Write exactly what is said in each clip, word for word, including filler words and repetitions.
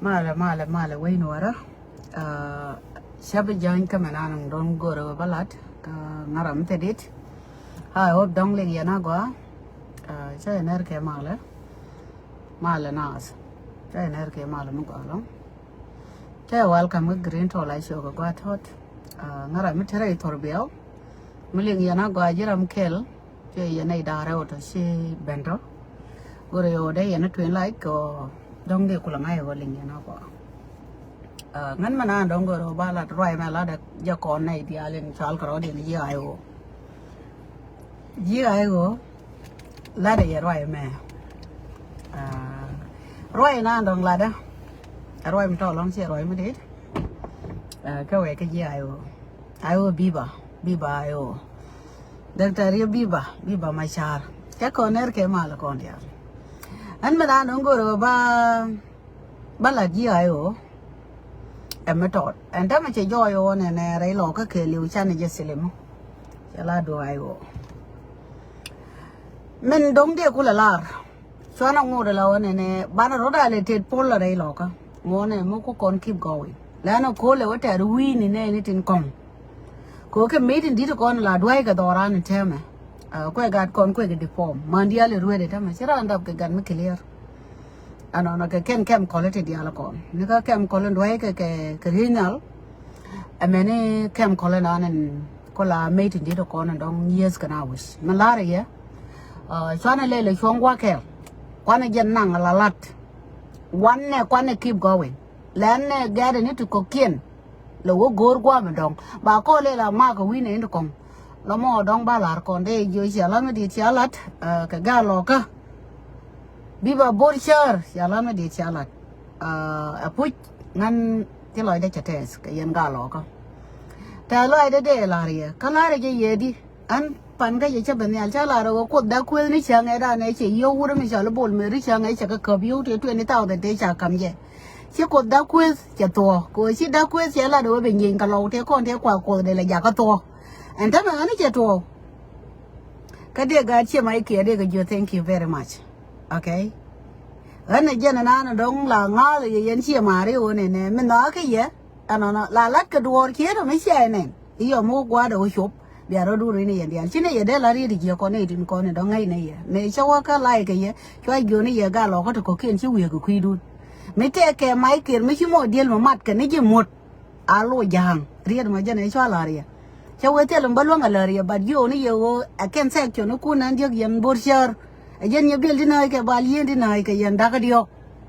Malɛ, malɛ, malɛ, wec Nuɔrä. Cä bi jäny kä mɛ nan dɔ̱ŋ go̱rɛ wä bä lat kä ŋa̱ram thedit. I hope dɔ̱ŋ liŋ yɛn a gɔaa. Cä yɛ nɛr kɛ malɛ. Malɛ naath. Cä yɛ nɛr kɛ malɛ mi gɔaa lɔ̱ŋ. Cä yɛ welcome kä Green Tol a ciök ɛ gɔaa tɔt. Ŋa̱ram mi te rɛy thor biɛw. Mi liŋ yɛn a gɔaa ji̱ ram kɛl. Cɛ yɛn a idaarɛ wä tɔ ci ben tɔ. Go̱rɛ yɛ wä dee yɛn a tueŋ lac kɛ wä dɔ̱ŋ dee kulɛ ŋa̱c wä liŋ yɛn a kɔ. Ŋän mɛ naan dɔ̱ŋ go̱rɛ wä ba lat ruac mɛ lat jɛ kɔn nɛy diaal in cual kɛ rɔɔdiɛn ji̱ ay wä. Ji̱ ay wä lat yɛ ruac mɛ. Ruac naan dɔ̱ŋ lat ɛ ruac mi tɔɔlɔŋ ciɛ ruac mi dit. Kɛ wɛ kɛ ji̱ ay wä. Ay wä biba biba ay wä. Doctor yɛ biba biba ma car cɛ kɔn nɛr kɛ mal kɔn dial. Ɛn mi dan dɔ̱ŋ go̱rɛ ba ba lat ji̱ ay wä. Ɛmɛ tɔt ɛn tämɛ cɛ jɔɔy wä nɛ nɛ rɛy lɔkä kɛ liw canɛ jɛ silim. Cɛ la duɔ ay wä. Min dɔ̱ŋ dee kulɛ lar. Cuanɛ ŋot ala wä nɛnɛ banɛ rɔ̱t a lɛ tet pol la rɛy lɔkä. Ŋuɔnɛ mi ku kɔn keep going. Lɛn a ko̱lɛ wä tɛr wi̱i̱ni nɛɛni tin kɔŋ. Kɛ wä kɛ mec tin di̱t kɔn la dua̱c kɛ dhɔran in tɛmɛ. Kuɛ gat kɔn kuɛ kɛ di pɔm man diaal in ruet in tɛmɛ ci raan dap kɛ gat mi clear. Anɔnɔ kɛ kɛn kɛm kɔlɛ ti diaal kɔn ni kä kɛm kɔlɛ dua̱c kɛ kɛ ri̱c nhial. Ɛmɛni kɛm kɔlɛ nan in ku la mec tin di̱t kɔn in dɔ̱ŋ yieth kɛ na wi̱c mi lar yɛ. Cuanɛ lɛl ɛ cuɔ̱ŋ gua̱kɛl. Kuanɛ jɛn naŋ la lat. Wanɛ kuanɛ keep going. Lɛn nɛ gɛ̈t ni ti kɔ̱kiɛn. Lɛ wä go̱o̱r gua̱a̱m in dɔ̱ŋ ba kɔn lɛl a mak wi̱n in ti kɔ̱ŋ. Lɔ mɔ dɔ̱ŋ ba lar kɔn dee jiö cia lat mi di̱i̱t cia lat kɛ gaa lɔkä. Biba bor cär cia lat mi di̱i̱t cia lat. Ɛ puc ŋän ti lɔcdä cɛ tɛth kɛ yɛn gaa lɔkä. Tɛth lɔcdä dee lar yɛ kä lar yɛ jɛ yɛ di. An pan kä yɛ cä ben nhial cä lar ɛ wä Kuoth dak kueth ni cäŋ ɛ dan ɛ cɛ yio̱w wurɛ mi cɔl i̱ bol meri cäŋ ɛ cɛ kä käp yio̱w tëë twenty thousand tëë ca kam jɛ. Ci Kuoth dak kueth cɛ thuɔ̱k kɛ wä ci dak kueth cɛ lat ɛ wä ben nyieny kɛ lɔw tëë kɔn tëë kua Kuoth dee lɛ jakä thuɔ̱k. Ɛn tämɛ ɣän i̱ cɛ tuɔɔk. Kä dee gaat ciɛ mac kiɛ dee kɛ jiö thank you very much. Okay. Ɣän ɛ jɛn ɛnan ɛ dɔ̱ŋ la ŋa̱a̱l ɛ yɛ yɛn ciɛ ma̱a̱ri ɣöö nɛnɛ mi nhɔakä yɛ. Ɛnɔnɔ la lat kɛ duɔɔr cië tɔ mi ciɛ ɛ nɛn i̱ yɔ mi wä gua̱a̱dɛ wä cop. Bia rɔ duun ri ni yɛn diaal ci ni yɛ dee la riet i̱ jiɛ kɔn ni i̱ tin kɔn ni dɔ̱ŋ ŋäc ni yɛ mëë cä wä kä la̱y kɛ yɛ. Cua jiö ni yɛ gal lɔkä ti kɔ̱kiɛn ci wiee kɛ kui̱dun. Mi tɛɛk kɛ mac kiɛr mi ci mɔ diel mi mat kɛ ni ji̱ muɔ̱t. A loc ja̱a̱ŋ riet mɔ jɛn ɛ cua la̱r yɛ. Cä wee thil mi bä luäŋ a la̱r yɛ bat jiö ni yɛ ɣöö ɛ kɛn thɛɛk ciö ni kun nän diäk yɛn bo̱r cäär. Ɛ jɛn yɛ bil ti nääc kɛ bal yien ti nääc kɛ yɛn dakä diɔ̱k.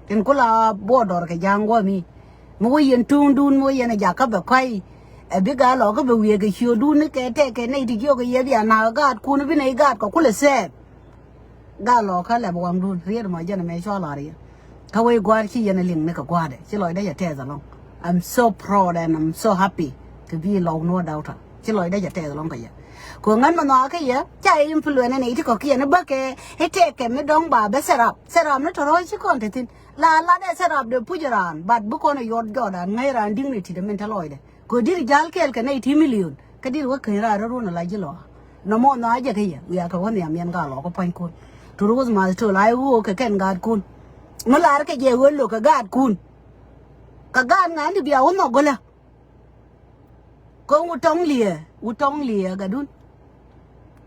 Tin ku la buɔɔr dɔr kɛ ja̱a̱ŋ gua̱a̱mi. Mi wä yɛn tuŋdun mi wä yɛn a jakä bɛ kɔ̱a̱c. Ɛ bi gaa lɔ kä bɛ wiee kɛ ciötdun ni kɛ tɛk kɛ nɛy ti jiök kɛ yɛ bia na̱k ɛ gaatkun bi nɛy gaatkɔ kulɛ thɛɛk. Gaa lɔ kä lɛp waŋdun riet mɔ jɛn mɛ cua lar yɛ. Kä wec gua̱a̱r ci yɛn a liŋ ni kɛ gua̱a̱dɛ ci lɔcdä yɛ tɛth alɔŋ. I'm so proud and I'm so happy to be lɔk nuɔ daughter ci lɔcdä yɛ tɛth alɔŋ kɛ yɛ. Kɛ ŋän mɛ nhɔakä yɛ ca influence nɛy ti kɔ̱kiɛn bäkɛ i̱ tɛk kɛ mi dɔ̱ŋ ba bɛ set up set up ni tɔ̱rɔ̱ ci kɔn te thi̱n. La lat ɛ set up de puc raan but bi kɔn ɛ yɔt jɔt an ŋäc raan di̱ŋ ni ti̱t ɛ min te lɔcdɛ. Kɛ di̱t ja̱l kɛɛl kɛ nɛy ti million kä di̱t wä käny raan rɔ̱ ruɔ̱n ala ji̱ lɔa. Nɔmɔ nhɔakä jɛ kä yɛ wiaa kɛ wä nhiam yɛn gaa lɔkä pua̱nykun. Tur wuth math töl a i̱ ɣöö kɛ kɛn gaatkun. Mi lar kɛ jɛ ɣöö lo̱k kɛ gaatkun. Kɛ gaat ŋa̱n ti bia wä nhɔk gölä. Kä wu tɔŋ liɛ wu tɔŋ liɛ gatdun.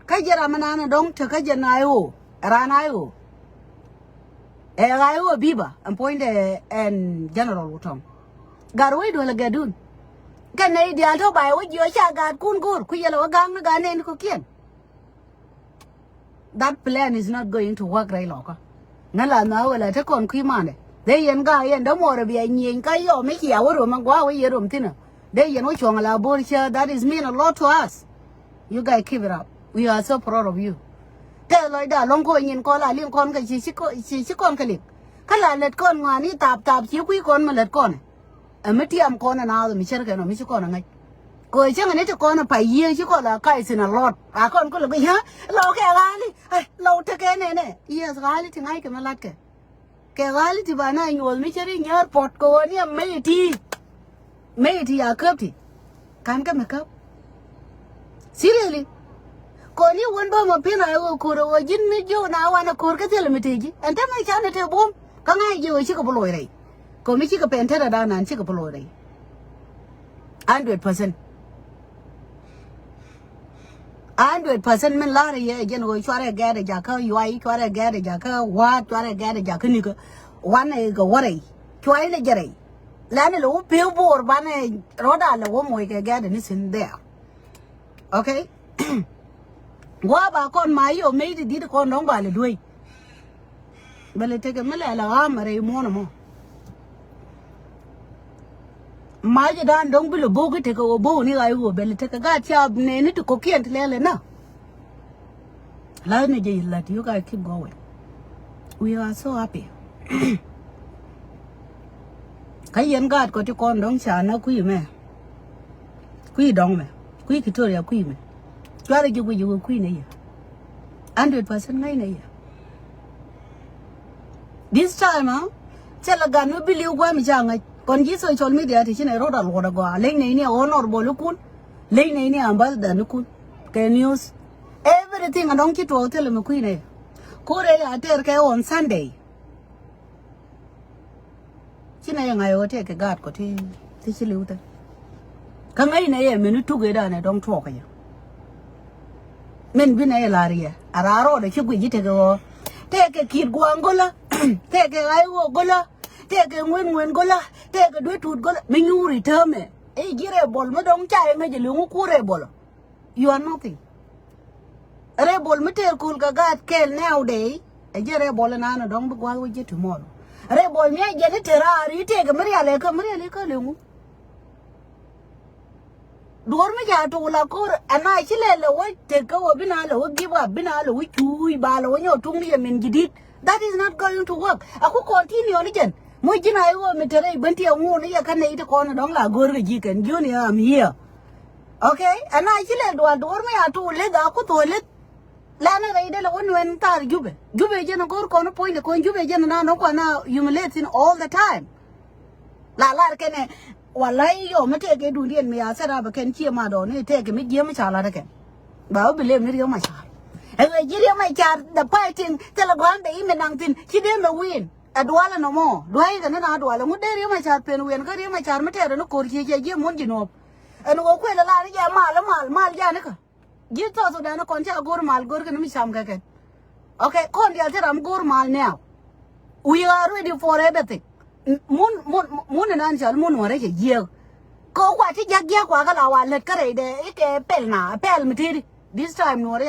Kä jɛ ram mi naan dɔ̱ŋ te kä jɛ na i̱ ɣöö ran a i̱ ɣöö. Ɛ ɣa̱c wä biba ɛn puɔ̱nydɛ ɛn general wä tɔŋ. Gat wec duɔl ɛ gɛtdun. Kɛn nɛy diaal tɔ̱ bay wä jiɔ ca gaatkun go̱o̱r ku yɛl ɛ wä ga̱a̱ŋ ni ga̱a̱n nɛn kɔ̱kiɛn. That plan is not going to work rɛy lɔkä. Ŋä la nhɔa̱a̱ wä la te kɔn kui̱ mandɛ dee yɛn ga̱a̱ yɛn dämuɔɔr ɛ bia nyieny ka yɔm mi cia wä rom ɛn gua̱a̱ wä yɛ rom thi̱n ɛ. Dee yɛn wä cuɔ̱ŋ la bo̱o̱r cä that is mean a lot to us. You guys keep it up. We are so proud of you. Tɛth lɔcda lɔ̱ŋ ko̱ nyin kɔn la liŋ kɔn kɛ ci ci kɔn kɛ liŋ. Kä la lät kɔn ŋɔaani thap thap ci kui̱ kɔn mi lät kɔn. Ɛ mi tiam kɔn ɛ naath mi cär kɛn ɔ mi ci kɔn ɛ ŋäc. Kɛ cäŋ ni ti kɔn ɛ pay yiëë ci kɔn la kac thi̱n a lɔt a kɔn kɔ lɛ bi yä lɔw kɛ ɣa̱li. Lɔw tekɛ nɛnɛ. Yes ɣa̱li ti ŋa̱ckɛ mi latkɛ. Kɛ ɣa̱li ti ba na nyuɔth mi cä ri nyäär pɔt kɛ ɣöö ni a mec iti. Mec iti a käp ti. Ka̱n kä mi käp. Seriously. Kɔn i̱ wän bä mɔ pi̱n a ɣöö ko̱r ɛ ɣöö ji̱n mi jiök na wanɛ ko̱r kä thilɛ mi tëë ji̱ ɛn te mec canɛ te buɔ̱m kä ŋa̱c ji̱ ɣöö cikɛ bi loc rɛy. Kɔ mi cikɛ pɛn tetdä dan nan cikɛ pɛ lo̱o̱ rɛy. Hundred percent. Hundred percent min la̱rä yɛ jɛn ɣöö cuarɛ gɛɛt ɛ jakä yuay, cuarɛ gɛɛt ɛ jakä wa̱a̱t, cuarɛ gɛɛt ɛ jakä nikä. Wanɛ kɛ wä rɛy. Cuay ni jɛ rɛy. Lɛn ilɛ wä pi̱w bo̱o̱r banɛ rɔ̱da lɛ wä moc kɛ gɛɛt ɛ ni thi̱n there. Okay? Gua̱a̱ ba kɔn ma yio̱w mec ti di̱t kɔn dɔ̱ŋ ba lɛ duey. Bɛ lɛ tekɛ mi lɛ lɛ ɣa̱a̱m rɛy muɔ̱ɔ̱n ɛmɔ. Mac dan dɔ̱ŋ bi lɛ bo̱o̱k i̱ tekɛ ɣöö bo̱o̱k ni ɣa̱c ɣöö bɛ lɛ tekɛ gaat ca nɛɛni ti kɔ̱kiɛn ti lɛl ɛnä. La̱th ni jɛ i̱ la̱t, you guys keep going. We are so happy. Kä yɛn gaat kɔ ti kɔn dɔ̱ŋ ca nä kui̱ mɛ. Kui̱ dɔ̱ŋ mɛ. Kui̱ Kitoria kui̱ mɛ. Cuarɛ ji̱ guic i̱ wee kui̱ nɛ yɛ. Hundred percent ŋäc nɛ yɛ. This time, ah, cɛ lɛ gat mi bi li̱w gua̱a̱m i̱ ca ŋäc. Kɔn ji̱ social media ti ci nɛ rɔ̱t a luɔt a gɔaa. Leny nɛ ini a honorable ikun. Leny nɛ ini a ambassador nikun. Kɛ news. Everything a dɔ̱ŋ ci tuɔɔk thilɛ mi kui̱ nɛ yɛ. Ko̱rɛ a tɛr kɛ on Sunday. Ci nɛ yɛ ŋa̱c ɣöö tëëkɛ gaat kɔ ti, ti ci li̱w thi̱n. Kä ŋäc nɛ yɛ mɛn i̱ tuk ëëdan ɛ dɔ̱ŋ tuɔɔk kɛ yɛ. Min bi nɛ yɛ la̱r yɛ a raar rɔɔdɛ ci guic ji̱ tekɛ ɣöö tëëkɛ ki̱i̱t gua̱a̱ŋ go̱lä, tëëkɛ ɣa̱c ɣöö go̱lä, tëëkɛ ŋuɛn ŋuɛn go̱lä, tëëkɛ duet tuut go̱lä mi nyuur i̱ täämɛ. I̱ ji̱ rɛy buɔl mi dɔ̱ŋ ca yɛ ŋäc ɛ li̱ŋ i̱ kur rɛy buɔlä. You are nothing. Rebel mi tëër köl kɛ gaat kɛɛl nowadays. Ɛ jɛ rebel inan ɛ dɔ̱ŋ bi gua̱th wä ji̱ tomorrow. Rebel mi a jɛn i̱ te raar i̱ tëëkɛ mi rial ɛ kä mi rial i̱ kä leŋu. Duɔ̱ɔ̱r mi ca tok la ko̱r ɛn a ci lɛ lɛ wä tek kä wä bi na lɛ wä give up, bi na lɛ wä cuuc ba lɛ wä nyɔk tuŋ ni yɛ min ji̱ di̱t. That is not going to work. A ku continue ni jɛn. Moc ji̱n a i̱ wä mi te rɛy ben ti ɛŋu ni yɛ kä nɛy ti kɔn ɛ dɔ̱ŋ la go̱o̱r kɛ ji̱ kɛn ji̱ ni am here. Okay, ɛn a ci lɛ dual duɔ̱ɔ̱r mi a tuul leth a kuth ɣöö leth. Lɛn a rɛy dee lɛ wä nuɛn thaar Jubɛ. Jubɛ jɛn a go̱o̱r kɔn puɔ̱nydɛ kɔn Jubɛ jɛn a na nɔ kuan a humiliate thin all the time. La lar kɛnɛ, walay yɔ mi tëëkɛ dundiɛn mi a set up kɛn ciɛ ma dɔɔni tëëkɛ mi jiɛ mi ca lat kɛn. Ba wä bi lem ni Riek Machar. Ɛ ɣöö ji̱ Riek Machar the fighting thilɛ gua̱a̱n dee imɛ naŋ thin ci dee mɛ win. Ɛ dual ɛnɔ mɔ dua̱c kɛ ni na dual ɛŋu dee Riek Machar pen win kä Riek Machar mi tɛɛr ɛn ko̱r ciɛ ciɛ jiɛ muɔ̱n ji̱ nuɔ̱ɔ̱p. Ɛn ɣöö kuël ɛ lar ni jɛ mal mal mal ja̱nikä. Ji̱ South Sudan kɔn ca go̱r mal go̱r kɛn mi cam kɛ kɛn. Okay, kɔn dial te ram go̱r mal now. We are ready for everything. Mun mun mun nan cal mun wä rɛ cɛ jiɛk. Kɛ kua ti jak jiɛk kua kɛ la wa lät kä rɛy dɛ ikɛ pɛl na pɛl mi tëëdi. This time nuɔrɛ